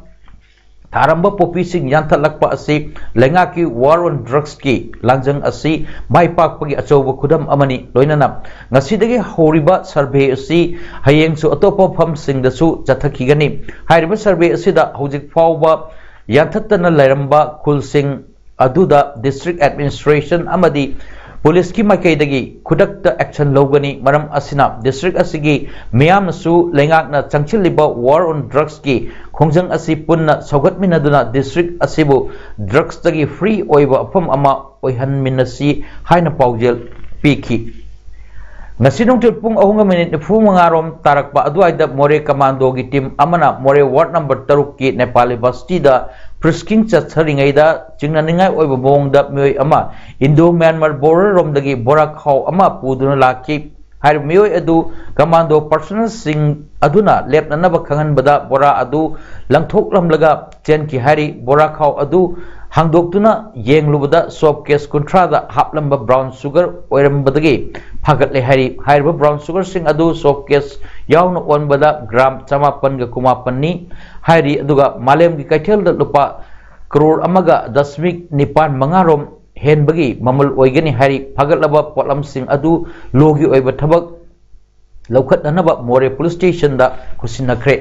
ꯊꯥꯔꯝꯕ ꯄꯣꯄꯤꯁꯤꯡ ꯌꯥꯟꯊꯠꯂꯛꯄ ꯑꯁꯤ ꯂꯩꯉꯥꯛꯀꯤ war on drugsꯀꯤ ꯂꯥꯟꯖꯪ ꯑꯁꯤ ꯃꯥꯏ ꯄꯥꯛꯄꯒꯤ ꯑꯆꯧꯕ ꯈꯨꯗꯝ ꯑꯃꯅꯤ꯫ ꯂꯣꯏꯅꯅ ꯉꯁꯤꯗꯒꯤ ꯍꯧꯔꯤꯕ ꯁꯔꯚꯦ ꯑꯁꯤ ꯍꯌꯦꯡꯁꯨ ꯑꯇꯣꯞꯄ ꯃꯐꯝꯁꯤꯡꯗꯁꯨ ꯆꯠꯊꯈꯤꯒꯅꯤ꯫ ꯍꯥꯏꯔꯤꯕ ꯁꯔꯚꯦ ꯑꯁꯤꯗ ꯍꯧꯖꯤꯛ ꯐꯥꯎꯕ ꯌꯥꯟꯊꯠꯇꯅ ꯂꯩꯔꯝꯕ ꯈꯨꯜꯁꯤꯡ ꯑꯗꯨꯗ ꯗꯤꯁꯇ꯭ꯔꯤꯛ ꯑꯦꯗꯃꯤꯅꯤꯁꯇ꯭ꯔꯦꯁꯟ ꯑꯃꯗꯤ ꯄꯨꯂꯤꯁꯀꯤ ꯃꯥꯏꯀꯩꯗꯒꯤ ꯈꯨꯗꯛꯇ ꯑꯦꯛꯁꯟ ꯂꯧꯒꯅꯤ꯫ ꯃꯔꯝ ꯑꯁꯤꯅ ꯗꯤꯁꯇ꯭ꯔꯤꯛ ꯑꯁꯤꯒꯤ ꯃꯤꯌꯥꯝꯅꯁꯨ ꯂꯩꯉꯥꯛꯅ ꯆꯪꯁꯤꯜꯂꯤꯕ war on drugsꯀꯤ ꯈꯣꯡꯖꯪ ꯑꯁꯤ ꯄꯨꯟꯅ ꯁꯧꯒꯠꯃꯤꯟꯅꯗꯨꯅ ꯗꯤꯁꯇ꯭ꯔꯤꯛ ꯑꯁꯤꯕꯨ ꯗ꯭ꯔꯒꯁꯇꯒꯤ ꯐ꯭ꯔꯤ ꯑꯣꯏꯕ ꯃꯐꯝ ꯑꯃ ꯑꯣꯏꯍꯟꯃꯤꯟꯅꯁꯤ ꯍꯥꯏꯅ ꯄꯥꯎꯖꯦꯜ ꯄꯤꯈꯤ꯫ ꯉꯁꯤ ꯅꯨꯡꯊꯤꯜ ꯄꯨꯡ ꯑꯍꯨꯝꯒ ꯃꯤꯅꯤꯠ ꯅꯤꯐꯨ ꯃꯉꯥ ꯔꯣꯝ ꯇꯥꯔꯛꯄ ꯑꯗꯨꯋꯥꯏꯗ ꯃꯣꯔꯦ ꯀꯃꯥꯟꯗꯣꯒꯤ ꯇꯤꯝ ꯑꯃꯅ ꯃꯣꯔꯦ ꯋꯥꯔꯗ ꯅꯝꯕꯔ ꯇꯔꯨꯛꯀꯤ ꯅꯦꯄꯥꯂꯤ ꯕꯁꯇꯤꯗ ꯐ꯭ꯔꯤꯁꯀꯤꯡ ꯆꯠꯊꯔꯤꯉꯩꯗ ꯆꯤꯡꯅꯅꯤꯡꯉꯥꯏ ꯑꯣꯏꯕ ꯃꯑꯣꯡꯗ ꯃꯤꯑꯣꯏ ꯑꯃ ꯏꯟꯗꯣ ꯃ꯭ꯌꯥꯟꯃꯥꯔ ꯕꯣꯔꯗꯔ ꯔꯣꯝꯗꯒꯤ ꯕꯣꯔꯥ ꯈꯥꯎ ꯑꯃ ꯄꯨꯗꯨꯅ ꯂꯥꯛꯈꯤ꯫ ꯍꯥꯏꯔꯤꯕ ꯃꯤꯑꯣꯏ ꯑꯗꯨ ꯀꯃꯥꯟꯗꯣ ꯄꯔꯁꯣꯅꯦꯜꯁꯤꯡ ꯑꯗꯨꯅ ꯂꯦꯞꯅꯅꯕ ꯈꯪꯍꯟꯕꯗ ꯕꯣꯔꯥ ꯑꯗꯨ ꯂꯪꯊꯣꯛꯂꯝꯂꯒ ꯆꯦꯟꯈꯤ ꯍꯥꯏꯔꯤ꯫ ꯕꯣꯔꯥ ꯈꯥꯎ ꯑꯗꯨ ꯍꯥꯡꯗꯣꯛꯇꯨꯅ ꯌꯦꯡꯂꯨꯕꯗ ꯁꯣꯞ ꯀꯦꯁ ꯀꯨꯟꯊ꯭ꯔꯥꯗ ꯍꯥꯞꯂꯝꯕ ꯕ꯭ꯔꯥꯎꯟ ꯁꯨꯒꯔ ꯑꯣꯏꯔꯝꯕꯗꯒꯤ ꯐꯥꯒꯠꯂꯦ ꯍꯥꯏꯔꯤ꯫ ꯍꯥꯏꯔꯤꯕ ꯕ꯭ꯔꯥꯎꯟ ꯁꯨꯒꯔꯁꯤꯡ ꯑꯗꯨ ꯁꯣꯞ ꯀꯦꯁ ꯌꯥꯎꯅ ꯑꯣꯟꯕꯗ ꯒ꯭ꯔꯥꯝ ꯆꯃꯥꯄꯟꯒ ꯀꯨꯟꯃꯥꯄꯟꯅꯤ ꯍꯥꯏꯔꯤ꯫ ꯑꯗꯨꯒ ꯃꯥꯂꯦꯝꯒꯤ ꯀꯩꯊꯦꯜꯗ ꯂꯨꯄꯥ ꯀꯔꯣꯔ ꯑꯃꯒ ꯗꯁꯃꯤꯛ ꯅꯤꯄꯥꯟ ꯃꯉꯥ ꯔꯣꯝ ꯍꯦꯟꯕꯒꯤ ꯃꯃꯜ ꯑꯣꯏꯒꯅꯤ ꯍꯥꯏꯔꯤ꯫ ꯐꯥꯒꯠꯂꯕ ꯄꯣꯠꯂꯝꯁꯤꯡ ꯑꯗꯨ ꯂꯣꯒꯤ ꯑꯣꯏꯕ ꯊꯕꯛ ꯂꯧꯈꯠꯅꯅꯕ ꯃꯣꯔꯦ ꯄꯨꯂꯤꯁ ꯁ꯭ꯇꯦꯁꯟꯗ ꯈꯨꯠꯁꯤꯟꯅꯈ꯭ꯔꯦ꯫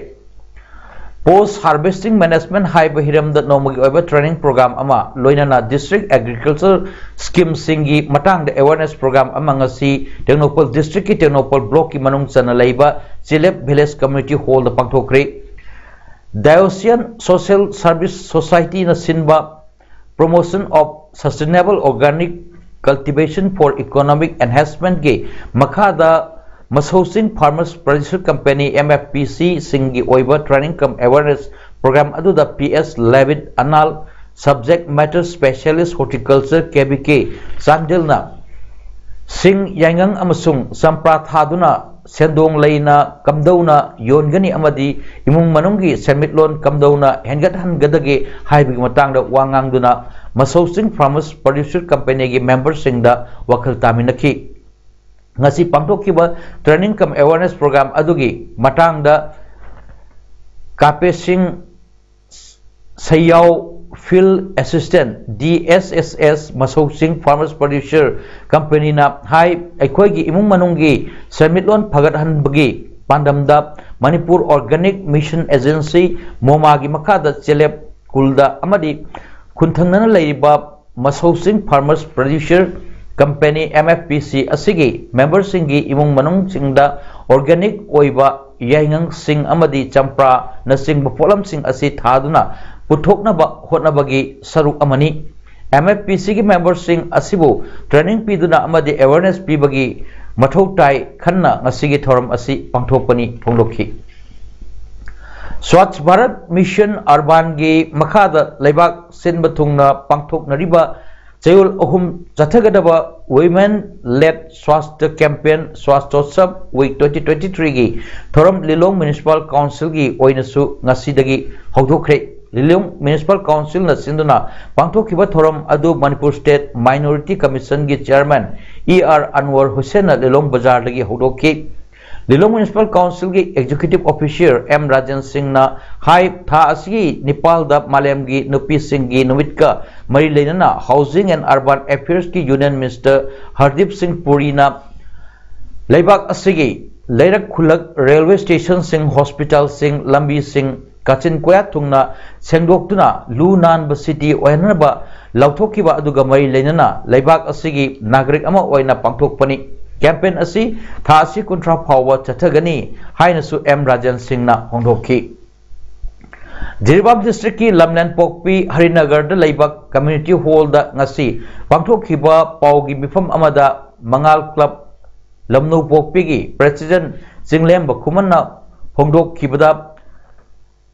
ꯄꯣꯁ ꯍꯥꯔꯚꯦꯁꯇꯤꯡ ꯃꯦꯅꯦꯖꯃꯦꯟꯠ ꯍꯥꯏꯕ ꯍꯤꯔꯝꯗ ꯅꯣꯡꯃꯒꯤ ꯑꯣꯏꯕ ꯇ꯭ꯔꯦꯅꯤꯡ ꯄ꯭ꯔꯣꯒ꯭ꯔꯥꯝ ꯑꯃ, ꯂꯣꯏꯅꯅ ꯗꯤꯁꯇ꯭ꯔꯤꯛ ꯑꯦꯒ꯭ꯔꯤꯀꯜꯆꯔ ꯁ꯭ꯀꯤꯝꯁꯤꯡꯒꯤ ꯃꯇꯥꯡꯗ ꯑꯦꯋꯦꯔꯅꯦꯁ ꯄ꯭ꯔꯣꯒ꯭ꯔꯥꯝ ꯑꯃ ꯉꯁꯤ ꯇꯦꯡꯅꯧꯄꯜ ꯗꯤꯁꯇ꯭ꯔꯤꯛꯀꯤ ꯇꯦꯡꯅꯧꯄꯜ ꯕ꯭ꯂꯣꯛꯀꯤ ꯃꯅꯨꯡ ꯆꯟꯅ ꯂꯩꯕ ꯆꯤꯂꯦꯞ ꯚꯤꯂꯦꯖ ꯀꯝꯌꯨꯅꯤꯇꯤ ꯍꯣꯜꯗ ꯄꯥꯡꯊꯣꯛꯈ꯭ꯔꯦ꯫ ꯗꯥꯏꯑꯣꯁꯤꯌꯥꯟ ꯁꯣꯁꯤꯌꯦꯜ ꯁꯔꯚꯤꯁ ꯁꯣꯁꯥꯏꯇꯤꯅ ꯁꯤꯟꯕ Promotion of Sustainable Organic Cultivation for Economic Enhancement ꯀꯤ ꯃꯈꯥꯗ ꯃꯁꯧꯆꯤꯡ Farmers Producer Company, M F P C, ꯁꯤꯡꯒꯤ ꯑꯣꯏꯕ training cum awareness program ꯑꯗꯨꯗ P S Levitt, Anal, Subject Matter Specialist, Horticulture, K V K, ꯆꯥꯟꯗꯦꯜꯅ ꯁꯤꯡ, ꯌꯥꯏꯉꯪ ꯑꯃꯁꯨꯡ ꯆꯝꯄ꯭ꯔꯥ ꯊꯥꯗꯨꯅ ꯁꯦꯟꯗꯣꯡ ꯂꯩꯅ ꯀꯝꯗꯧꯅ ꯌꯣꯟꯒꯅꯤ ꯑꯃꯗꯤ ꯏꯃꯨꯡ ꯃꯅꯨꯡꯒꯤ ꯁꯦꯟꯃꯤꯠꯂꯣꯟ ꯀꯝꯗꯧꯅ ꯍꯦꯟꯒꯠꯍꯟꯒꯗꯒꯦ ꯍꯥꯏꯕꯒꯤ ꯃꯇꯥꯡꯗ ꯋꯥ ꯉꯥꯡꯗꯨꯅ ꯃꯁꯧꯆꯤꯡ Farmers Producer Company ꯒꯤ member ꯁꯤꯡꯗ ꯋꯥꯈꯜ ꯇꯥꯃꯤꯟꯅꯈꯤ꯫ ꯉꯁꯤ ꯄꯥꯡꯊꯣꯛꯈꯤꯕ training cum awareness program ꯑꯗꯨꯒꯤ ꯃꯇꯥꯡꯗ ꯀꯥꯄꯦꯁꯤꯡ ꯁꯩꯌꯥꯎ, Field Assistant, D S S S, ꯃꯁꯧꯆꯤꯡ Farmers Producer Company ꯅ ꯍꯥꯏ, ꯑꯩꯈꯣꯏꯒꯤ ꯏꯃꯨꯡ ꯃꯅꯨꯡꯒꯤ ꯁꯦꯟꯃꯤꯠꯂꯣꯟ ꯐꯒꯠꯍꯟꯕꯒꯤ ꯄꯥꯟꯗꯝꯗ ꯃꯅꯤꯄꯨꯔ Organic Mission Agency, ꯃꯣꯃꯥꯒꯤ ꯃꯈꯥꯗ ꯆꯦꯂꯦꯞ ꯀꯨꯜꯗ ꯑꯃꯗꯤ ꯈꯨꯟꯊꯪꯅꯅ ꯂꯩꯔꯤꯕ ꯃꯁꯧꯆꯤꯡ Farmers Producer Company, M F P C, ꯑꯁꯤꯒꯤ member ꯁꯤꯡꯒꯤ ꯏꯃꯨꯡ ꯃꯅꯨꯡꯁꯤꯡꯗ organic ꯑꯣꯏꯕ ꯌꯥꯏꯉꯪꯁꯤꯡ ꯑꯃꯗꯤ ꯆꯝꯄ꯭ꯔꯥꯅꯆꯤꯡꯕ ꯄꯣꯠꯂꯝꯁꯤꯡ ꯑꯁꯤ ꯊꯥꯗꯨꯅ ꯄꯨꯊꯣꯛꯅꯕ ꯍꯣꯠꯅꯕꯒꯤ ꯁꯔꯨꯛ ꯑꯃꯅꯤ꯫ M F P C ꯒꯤ member ꯁꯤꯡ ꯑꯁꯤꯕꯨ training ꯄꯤꯗꯨꯅ ꯑꯃꯗꯤ awareness ꯄꯤꯕꯒꯤ ꯃꯊꯧ ꯇꯥꯏ ꯈꯟꯅ ꯉꯁꯤꯒꯤ ꯊꯧꯔꯝ ꯑꯁꯤ ꯄꯥꯡꯊꯣꯛꯄꯅꯤ ꯐꯣꯡꯗꯣꯛꯈꯤ꯫ Swachh Bharat Mission Urban ꯒꯤ ꯃꯈꯥꯗ ꯂꯩꯕꯥꯛ ꯁꯤꯟꯕ ꯊꯨꯡꯅ ꯄꯥꯡꯊꯣꯛꯅꯔꯤꯕ ꯆꯌꯣꯜ ꯑꯍꯨꯝ ꯆꯠꯊꯒꯗꯕ Women Led Swachhta Campaign, Swachhotsav Week twenty twenty-three ꯒꯤ ꯊꯧꯔꯝ ꯂꯤꯂꯣꯡ Municipal Council ꯒꯤ ꯑꯣꯏꯅꯁꯨ ꯉꯁꯤꯗꯒꯤ ꯍꯧꯗꯣꯛꯈ꯭ꯔꯦ꯫ ꯂꯤꯂꯣꯡ Municipal Council ꯅ ꯁꯤꯟꯗꯨꯅ ꯄꯥꯡꯊꯣꯛꯈꯤꯕ ꯊꯧꯔꯝ ꯑꯗꯨ Manipur State Minority Commission ꯒꯤ Chairman E R Anwar Hussain ꯅ ꯂꯤꯂꯣꯡ ꯕꯖꯥꯔꯗꯒꯤ ꯍꯧꯗꯣꯛꯈꯤ꯫ ꯂꯤꯂꯣꯡ Municipal Council ꯒꯤ Executive Officer M ꯔꯥꯖꯦꯟ ꯁꯤꯡꯅ ꯍꯥꯏ, ꯊꯥ ꯑꯁꯤꯒꯤ ꯅꯤꯄꯥꯜꯗ ꯃꯥꯂꯦꯝꯒꯤ ꯅꯨꯄꯤꯁꯤꯡꯒꯤ ꯅꯨꯃꯤꯠꯀ ꯃꯔꯤ ꯂꯩꯅꯅ Housing and Urban Affairs ꯀꯤ Union Minister ꯍꯔꯗꯤꯞ ꯁꯤꯡ ꯄꯨꯔꯤꯅ ꯂꯩꯕꯥꯛ ꯑꯁꯤꯒꯤ ꯂꯩꯔꯛ ꯈꯨꯜꯂꯛ, railway station ꯁꯤꯡ, hospital ꯁꯤꯡ, ꯂꯝꯕꯤꯁꯤꯡ, ꯀꯥꯆꯤꯟ ꯀꯣꯌꯥ ꯊꯨꯡꯅ ꯁꯦꯡꯗꯣꯛꯇꯨꯅ ꯂꯨ ꯅꯥꯟꯕ city ꯑꯣꯏꯍꯟꯅꯕ ꯂꯥꯎꯊꯣꯛꯈꯤꯕ ꯑꯗꯨꯒ ꯃꯔꯤ ꯂꯩꯅꯅ ꯂꯩꯕꯥꯛ ꯑꯁꯤꯒꯤ ꯅꯥꯒꯔꯤꯛ ꯑꯃ ꯑꯣꯏꯅ ꯄꯥꯡꯊꯣꯛꯄꯅꯤ꯫ Campaign ꯑꯁꯤ ꯊꯥ ꯑꯁꯤ ꯀꯨꯟꯊ꯭ꯔꯥ ꯐꯥꯎꯕ ꯆꯠꯊꯒꯅꯤ ꯍꯥꯏꯅꯁꯨ M ꯔꯥꯖꯦꯟ ꯁꯤꯡꯅ ꯐꯣꯡꯗꯣꯛꯈꯤ꯫ ꯖꯤꯔꯤꯕꯥꯝ ꯗꯤꯁꯇ꯭ꯔꯤꯛꯀꯤ ꯂꯝꯂꯦꯟ ꯄꯣꯛꯄꯤ ꯍꯔꯤꯅꯒꯔꯗ ꯂꯩꯕ ꯀꯝꯃ꯭ꯌꯨꯅꯤꯇꯤ ꯍꯣꯜꯗ ꯉꯁꯤ ꯄꯥꯡꯊꯣꯛꯈꯤꯕ ꯄꯥꯎꯒꯤ ꯃꯤꯐꯝ ꯑꯃꯗ ꯃꯉꯥꯜ ꯀ꯭ꯂꯕ ꯂꯝꯅꯧ ꯄꯣꯛꯄꯤꯒꯤ ꯄ꯭ꯔꯦꯁꯤꯗꯦꯟꯠ ꯆꯤꯡꯂꯦꯝꯕ ꯈꯨꯃꯟꯅ ꯐꯣꯡꯗꯣꯛꯈꯤꯕꯗ,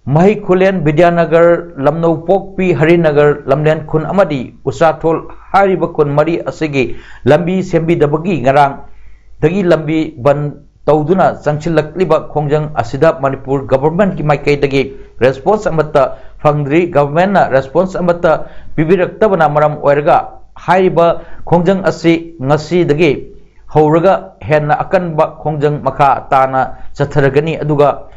ꯃꯍꯩ ꯈꯨꯂꯦꯟ ꯕꯤꯗ꯭ꯌꯥꯅꯒꯔ, ꯂꯝꯅꯧ ꯄꯣꯛꯄꯤ ꯍꯔꯤꯅꯒꯔ, ꯂꯝꯂꯦꯟ ꯈꯨꯟ ꯑꯃꯗꯤ ꯎꯆꯥꯊꯣꯜ ꯍꯥꯏꯔꯤꯕ ꯈꯨꯟ ꯃꯔꯤ ꯑꯁꯤꯒꯤ ꯂꯝꯕꯤ ꯁꯦꯝꯕꯤꯗꯕꯒꯤ ꯉꯔꯥꯡꯗꯒꯤ ꯂꯝꯕꯤ ꯕꯟ ꯇꯧꯗꯨꯅ ꯆꯪꯁꯤꯜꯂꯛꯂꯤꯕ ꯈꯣꯡꯖꯪ ꯑꯁꯤꯗ ꯃꯅꯤꯄꯨꯔ ꯒꯚꯔꯟꯃꯦꯟꯠꯀꯤ ꯃꯥꯏꯀꯩꯗꯒꯤ ꯔꯦꯁꯄꯣꯟꯁ ꯑꯃꯠꯇ ꯐꯪꯗ꯭ꯔꯤ꯫ ꯒꯚꯔꯟꯃꯦꯟꯠꯅ ꯔꯦꯁꯄꯣꯟꯁ ꯑꯃꯠꯇ ꯄꯤꯕꯤꯔꯛꯇꯕꯅ ꯃꯔꯝ ꯑꯣꯏꯔꯒ ꯍꯥꯏꯔꯤꯕ ꯈꯣꯡꯖꯪ ꯑꯁꯤ ꯉꯁꯤꯗꯒꯤ ꯍꯧꯔꯒ ꯍꯦꯟꯅ ꯑꯀꯟꯕ ꯈꯣꯡꯖꯪ ꯃꯈꯥ ꯇꯥꯅ ꯆꯠꯊꯔꯒꯅꯤ꯫ ꯑꯗꯨꯒ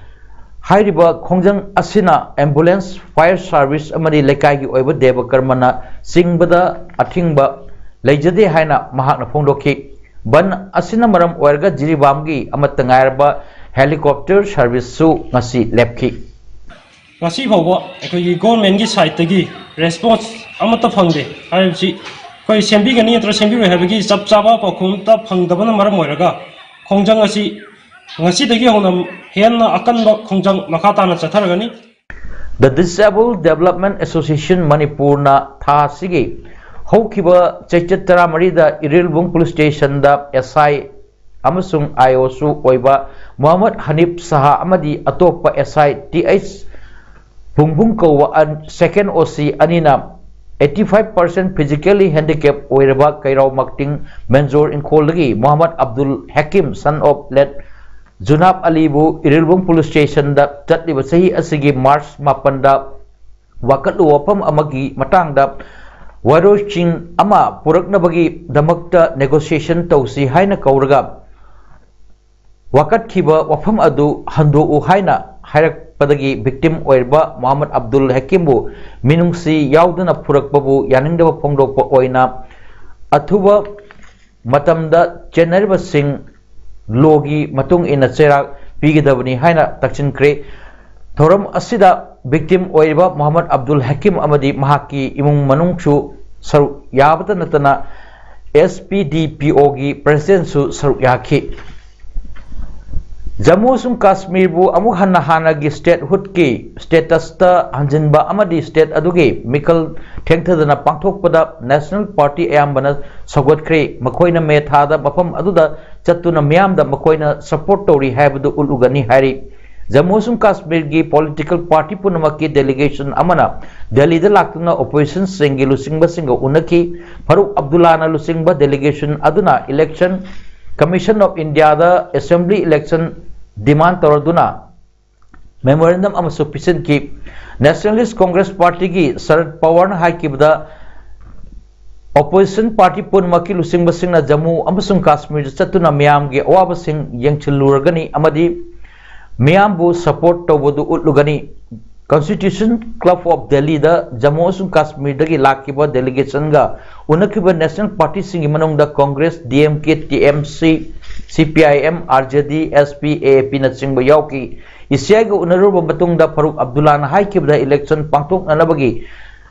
ꯍꯥꯏꯔꯤꯕ ꯈꯣꯡꯖꯪ ꯑꯁꯤꯅ ꯑꯦꯝꯕꯨꯂꯦꯟꯁ, ꯐꯥꯌꯔ ꯁꯥꯔꯚꯤꯁ ꯑꯃꯗꯤ ꯂꯩꯀꯥꯏꯒꯤ ꯑꯣꯏꯕ ꯗꯦꯕ ꯀꯔꯃꯅ ꯆꯤꯡꯕꯗ ꯑꯊꯤꯡꯕ ꯂꯩꯖꯗꯦ ꯍꯥꯏꯅ ꯃꯍꯥꯛꯅ ꯐꯣꯡꯗꯣꯛꯈꯤ꯫ ꯕꯟ ꯑꯁꯤꯅ ꯃꯔꯝ ꯑꯣꯏꯔꯒ ꯖꯤꯔꯤꯕꯥꯝꯒꯤ ꯑꯃꯠꯇ ꯉꯥꯏꯔꯕ ꯍꯦꯂꯤꯀꯣꯞꯇꯔ ꯁꯥꯔꯚꯤꯁꯁꯨ ꯉꯁꯤ ꯂꯦꯞꯈꯤ꯫ ꯉꯁꯤ ꯐꯥꯎꯕ ꯑꯩꯈꯣꯏꯒꯤ ꯒꯣꯔꯃꯦꯟꯒꯤ ꯁꯥꯏꯠꯇꯒꯤ ꯔꯦꯁꯄꯣꯟꯁ ꯑꯃꯠꯇ ꯐꯪꯗꯦ꯫ ꯍꯥꯏꯕꯁꯤ ꯑꯩꯈꯣꯏ ꯁꯦꯝꯕꯤꯒꯅꯤ ꯅꯠꯇ꯭ꯔꯒ ꯁꯦꯝꯕꯤꯔꯣꯏ ꯍꯥꯏꯕꯒꯤ ꯆꯞ ꯆꯥꯕ ꯄꯥꯎꯈꯨꯝ ꯑꯃꯠꯇ ꯐꯪꯗꯕꯅ ꯃꯔꯝ ꯑꯣꯏꯔꯒ ꯈꯣꯡꯖꯪ ꯑꯁꯤ ꯉꯁꯤꯗꯒꯤ ꯍꯧꯅ ꯍꯦꯟꯅ ꯑꯀꯟꯕ ꯈꯣꯡꯖꯪ ꯃꯈꯥ ꯇꯥꯅ ꯆꯠꯊꯔꯒꯅꯤ꯫ The Disabled Development Association ꯃꯅꯤꯄꯨꯔꯅ ꯊꯥ ꯑꯁꯤꯒꯤ ꯍꯧꯈꯤꯕ ꯆꯩꯆꯠ ꯇꯔꯥꯃꯔꯤꯗ ꯏꯔꯤꯜꯕꯨꯡ ꯄꯨꯂꯤꯁ ꯁ꯭ꯇꯦꯁꯟꯗ ꯑꯦꯁ ꯑꯥꯏ ꯑꯃꯁꯨꯡ ꯑꯥꯏ ꯑꯣꯁꯨ ꯑꯣꯏꯕ ꯃꯨꯍꯝꯃꯗ ꯍꯅꯤꯐ ꯁꯍꯥ ꯑꯃꯗꯤ ꯑꯇꯣꯞꯄ ꯑꯦꯁ ꯑꯥꯏ ꯇꯤ ꯑꯩꯆ ꯄꯨꯡꯕꯨꯡ ꯀꯧꯕ ꯑꯟ-, ꯁꯦꯀꯦꯟ ꯑꯣ ꯁꯤ ꯑꯅꯤꯅ eighty five percent physically handicap ꯑꯣꯏꯔꯕ ꯀꯩꯔꯥꯎ ꯃꯛꯇꯤꯡ ꯃꯦꯟꯖꯣꯔ ꯏꯪꯈꯣꯜꯗꯒꯤ Muhammad Abdul Hakim, son of late Junab ꯑꯂꯤꯕꯨ ꯏꯔꯤꯜꯕꯨꯡ ꯄꯨꯂꯤꯁ ꯁ꯭ꯇꯦꯁꯟꯗ ꯆꯠꯂꯤꯕ ꯆꯍꯤ ꯑꯁꯤꯒꯤ ꯃꯥꯔꯆ ꯃꯥꯄꯟꯗ ꯋꯥꯀꯠꯂꯨ ꯋꯥꯐꯝ ꯑꯃꯒꯤ ꯃꯇꯥꯡꯗ ꯋꯥꯔꯣꯏꯁꯤꯟ ꯑꯃ ꯄꯨꯔꯛꯅꯕꯒꯤꯗꯃꯛꯇ ꯅꯦꯒꯣꯁꯤꯌꯦꯁꯟ ꯇꯧꯁꯤ ꯍꯥꯏꯅ ꯀꯧꯔꯒ ꯋꯥꯀꯠꯈꯤꯕ ꯋꯥꯐꯝ ꯑꯗꯨ ꯍꯟꯗꯣꯛꯎ ꯍꯥꯏꯅ ꯍꯥꯏꯔꯛꯄꯗꯒꯤ ꯚꯤꯛꯇꯤꯝ ꯑꯣꯏꯔꯤꯕ ꯃꯨꯍꯝꯃꯗ ꯑꯕꯗꯨꯜ ꯍꯀꯤꯝꯕꯨ ꯃꯤꯅꯨꯡꯁꯤ ꯌꯥꯎꯗꯅ ꯐꯨꯔꯛꯄꯕꯨ ꯌꯥꯅꯤꯡꯗꯕ ꯐꯣꯡꯗꯣꯛꯄ ꯑꯣꯏꯅ ꯑꯊꯨꯕ ꯃꯇꯝꯗ ꯆꯦꯟꯅꯔꯤꯕꯁꯤꯡ ꯂꯣꯒꯤ ꯃꯇꯨꯡ ꯏꯟꯅ ꯆꯩꯔꯥꯛ ꯄꯤꯒꯗꯕꯅꯤ ꯍꯥꯏꯅ ꯇꯛꯁꯤꯟꯈ꯭ꯔꯦ꯫ ꯊꯧꯔꯝ ꯑꯁꯤꯗ ꯚꯤꯛꯇꯤꯝ ꯑꯣꯏꯔꯤꯕ ꯃꯨꯍꯝꯃꯗ ꯑꯕꯗꯨꯜ ꯍꯀꯤꯝ ꯑꯃꯗꯤ ꯃꯍꯥꯛꯀꯤ ꯏꯃꯨꯡ ꯃꯅꯨꯡꯁꯨ ꯁꯔꯨꯛ ꯌꯥꯕꯇ ꯅꯠꯇꯅ ꯑꯦꯁ ꯄꯤ ꯗꯤ ꯄꯤ ꯑꯣꯒꯤ ꯄ꯭ꯔꯦꯁꯤꯗꯦꯟꯠꯁꯨ ꯁꯔꯨꯛ ꯌꯥꯈꯤ꯫ ꯖꯝꯃꯨ ꯑꯃꯁꯨꯡ ꯀꯥꯁꯃꯤꯔꯕꯨ ꯑꯃꯨꯛ ꯍꯟꯅ ꯍꯥꯟꯅꯒꯤ statehoodꯀꯤ statusꯇ ꯍꯟꯖꯤꯟꯕ ꯑꯃꯗꯤ state ꯑꯗꯨꯒꯤ ꯃꯤꯈꯜ ꯊꯦꯡꯊꯗꯅ ꯄꯥꯡꯊꯣꯛꯄꯗ national party ꯑꯌꯥꯝꯕꯅ ꯁꯧꯒꯠꯈ꯭ꯔꯦ꯫ ꯃꯈꯣꯏꯅ ꯃꯦ ꯊꯥꯗ ꯃꯐꯝ ꯑꯗꯨꯗ ꯆꯠꯇꯨꯅ ꯃꯤꯌꯥꯝꯗ ꯃꯈꯣꯏꯅ support ꯇꯧꯔꯤ ꯍꯥꯏꯕꯗꯨ ꯎꯠꯂꯨꯒꯅꯤ ꯍꯥꯏꯔꯤ꯫ ꯖꯝꯃꯨ ꯑꯃꯁꯨꯡ ꯀꯥꯁꯃꯤꯔꯒꯤ political party ꯄꯨꯝꯅꯃꯛꯀꯤ delegation ꯑꯃꯅ ꯗꯦꯜꯂꯤꯗ ꯂꯥꯛꯇꯨꯅ oppositionꯁꯤꯡꯒꯤ ꯂꯨꯆꯤꯡꯕꯁꯤꯡꯒ ꯎꯅꯈꯤ꯫ ꯐꯥꯔꯨꯛ ꯑꯕꯗꯨꯜꯂꯥꯅ ꯂꯨꯆꯤꯡꯕ delegation ꯑꯗꯨꯅ Election Commission of Indiaꯗ assembly election demand ꯇꯧꯔꯗꯨꯅ memorandum ꯑꯃꯁꯨ ꯄꯤꯁꯤꯟꯈꯤ꯫ Nationalist Congress Partyꯒꯤ ꯁꯔꯗ ꯄꯋꯥꯔꯅ ꯍꯥꯏꯈꯤꯕꯗ, opposition party ꯄꯨꯝꯅꯃꯛꯀꯤ ꯂꯨꯆꯤꯡꯕꯁꯤꯡꯅ ꯖꯝꯃꯨ ꯑꯃꯁꯨꯡ ꯀꯥꯁꯃꯤꯔꯗ ꯆꯠꯇꯨꯅ ꯃꯤꯌꯥꯝꯒꯤ ꯑꯋꯥꯕꯁꯤꯡ ꯌꯦꯡꯁꯤꯜꯂꯨꯔꯒꯅꯤ ꯑꯃꯗꯤ ꯃꯤꯌꯥꯝꯕꯨ support ꯇꯧꯕꯗꯨ ꯎꯠꯂꯨꯒꯅꯤ꯫ Constitution Club of Delhiꯗ ꯖꯝꯃꯨ ꯑꯃꯁꯨꯡ ꯀꯥꯁꯃꯤꯔꯗꯒꯤ ꯂꯥꯛꯈꯤꯕ delegationꯒ ꯎꯅꯈꯤꯕ national partyꯁꯤꯡꯒꯤ ꯃꯅꯨꯡꯗ Congress, DMK, TMC, CPIM, RJD, SP, AAPꯅꯆꯤꯡꯕ ꯌꯥꯎꯈꯤ꯫ ꯏꯁꯤꯌꯥꯏꯒ ꯎꯅꯔꯨꯔꯕ ꯃꯇꯨꯡꯗ ꯐꯥꯔꯨꯛ ꯑꯕꯗꯨꯜꯂꯥꯅ ꯍꯥꯏꯈꯤꯕꯗ election ꯄꯥꯡꯊꯣꯛꯅꯅꯕꯒꯤ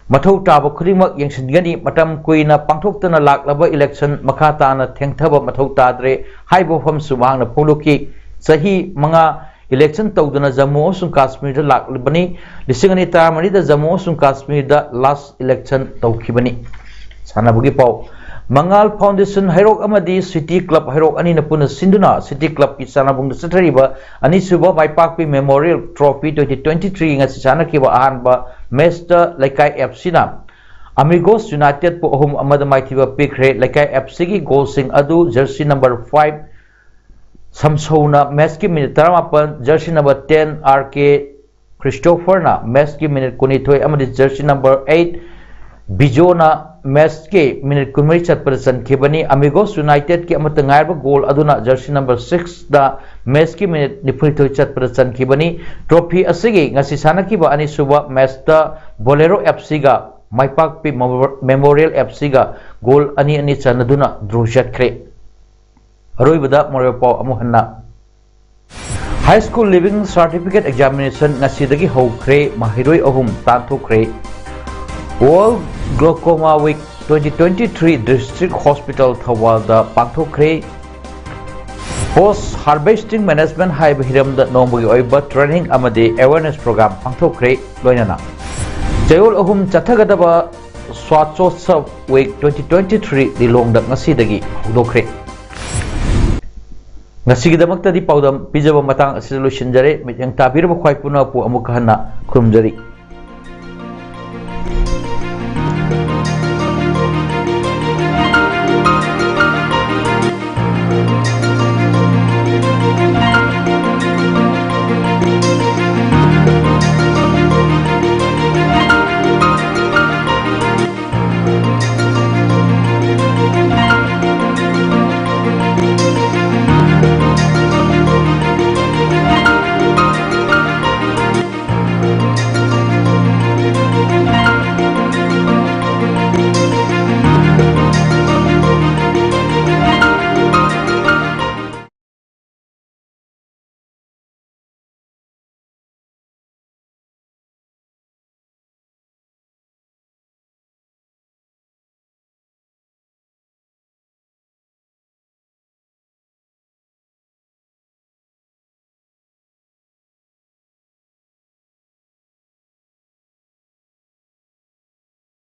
ꯃꯊꯧ ꯇꯥꯕ ꯈꯨꯗꯤꯡꯃꯛ ꯌꯦꯡꯁꯤꯟꯒꯅꯤ꯫ ꯃꯇꯝ ꯀꯨꯏꯅ ꯄꯥꯡꯊꯣꯛꯇꯅ ꯂꯥꯛꯂꯕ election ꯃꯈꯥ ꯇꯥꯅ ꯊꯦꯡꯊꯕ ꯃꯊꯧ ꯇꯥꯗ꯭ꯔꯦ ꯍꯥꯏꯕ ꯋꯥꯐꯝꯁꯨ ꯃꯍꯥꯛꯅ ꯐꯣꯡꯗꯣꯛꯈꯤ꯫ ꯆꯍꯤ ꯃꯉꯥ election ꯇꯧꯗꯨꯅ ꯖꯝꯃꯨ ꯑꯃꯁꯨꯡ ꯀꯥꯁꯃꯤꯔꯗ ꯂꯥꯛꯂꯕꯅꯤ꯫ ꯂꯤꯁꯤꯡ ꯑꯅꯤ ꯇꯔꯥꯃꯔꯤꯗ ꯖꯝꯃꯨ ꯑꯃꯁꯨꯡ ꯀꯥꯁꯃꯤꯔꯗ last election ꯇꯧꯈꯤꯕꯅꯤ꯫ ꯁꯥꯟꯅꯕꯒꯤ ꯄꯥꯎ꯫ ꯃꯉꯥꯜ Foundation ꯍꯩꯔꯣꯛ ꯑꯃꯗꯤ City Club ꯍꯩꯔꯣꯛ ꯑꯅꯤꯅ ꯄꯨꯟꯅ ꯁꯤꯟꯗꯨꯅ City Clubꯀꯤ ꯁꯥꯟꯅꯕꯨꯡꯗ ꯆꯠꯊꯔꯤꯕ ꯑꯅꯤꯁꯨꯕ ꯃꯥꯏꯄꯥꯛꯄꯤ Memorial Trophy twenty twenty-three ꯉꯁꯤ ꯁꯥꯟꯅꯈꯤꯕ ꯑꯍꯥꯟꯕ matchꯇ ꯂꯩꯀꯥꯏ FCꯅ Amigos Unitedꯄꯨ ꯑꯍꯨꯝ ꯑꯃꯗ ꯃꯥꯏꯊꯤꯕ ꯄꯤꯈ꯭ꯔꯦ꯫ ꯂꯩꯀꯥꯏ FCꯒꯤ goalꯁꯤꯡ ꯑꯗꯨ jersey number five ꯁꯝꯁꯧꯅ matchꯀꯤ minute ꯇꯔꯥꯃꯥꯄꯟ, jersey number ten RK Christopherꯅ matchꯀꯤ minute ꯀꯨꯟꯅꯤꯊꯣꯏ ꯑꯃꯗꯤ jersey number eight ꯕꯤꯖꯣꯅ matchꯀꯤ minute ꯀꯨꯟꯃꯔꯤ ꯆꯠꯄꯗ ꯆꯟꯈꯤꯕꯅꯤ꯫ Amigos Unitedꯀꯤ ꯑꯃꯠꯇ ꯉꯥꯏꯔꯕ goal ꯑꯗꯨꯅ jersey number sixꯇ matchꯀꯤ minute ꯅꯤꯐꯨꯅꯤꯊꯣꯏ ꯆꯠꯄꯗ ꯆꯟꯈꯤꯕꯅꯤ꯫ Trophy ꯑꯁꯤꯒꯤ ꯉꯁꯤ ꯁꯥꯟꯅꯈꯤꯕ ꯑꯅꯤꯁꯨꯕ matchꯇ Bolero FCꯒ ꯃꯥꯏꯄꯥꯛꯄꯤ Memorial FCꯒ goal ꯑꯅꯤ ꯑꯅꯤ ꯆꯟꯅꯗꯨꯅ draw ꯆꯠꯈ꯭ꯔꯦ꯫ ꯑꯔꯣꯏꯕꯗ ꯃꯔꯨꯑꯣꯏꯕ ꯄꯥꯎ ꯑꯃꯨꯛ ꯍꯟꯅ꯫ High School Leaving Certificate Examination ꯉꯁꯤꯗꯒꯤ ꯍꯧꯈ꯭ꯔꯦ, ꯃꯍꯩꯔꯣꯏ ꯑꯍꯨꯝ ꯇꯥꯟꯊꯣꯛꯈ꯭ꯔꯦ꯫ World Glaucoma Week twenty twenty-three District Hospital ꯊꯧꯕꯥꯜꯗ ꯄꯥꯡꯊꯣꯛꯈ꯭ꯔꯦ꯫ Post Harvesting Management ꯍꯥꯏꯕ ꯍꯤꯔꯝꯗ ꯅꯣꯡꯃꯒꯤ ꯑꯣꯏꯕ training ꯑꯃꯗꯤ awareness program ꯄꯥꯡꯊꯣꯛꯈ꯭ꯔꯦ꯫ ꯂꯣꯏꯅꯅ ꯆꯌꯣꯜ ꯑꯍꯨꯝ ꯆꯠꯊꯒꯗꯕ Swachhotsav Week twenty twenty-three ꯂꯤꯂꯣꯡꯗ ꯉꯁꯤꯗꯒꯤ ꯍꯧꯗꯣꯛꯈ꯭ꯔꯦ꯫ ꯉꯁꯤꯒꯤꯗꯃꯛꯇꯗꯤ ꯄꯥꯎꯗꯝ ꯄꯤꯖꯕ ꯃꯇꯥꯡ ꯑꯁꯤꯗ ꯂꯣꯏꯁꯤꯟꯖꯔꯦ꯫ ꯃꯤꯠꯌꯦꯡ ꯇꯥꯕꯤꯔꯕ ꯈ꯭ꯋꯥꯏ ꯄꯨꯝꯅꯃꯛꯄꯨ ꯑꯃꯨꯛ ꯍꯟꯅ ꯈꯨꯔꯨꯝꯖꯔꯤ꯫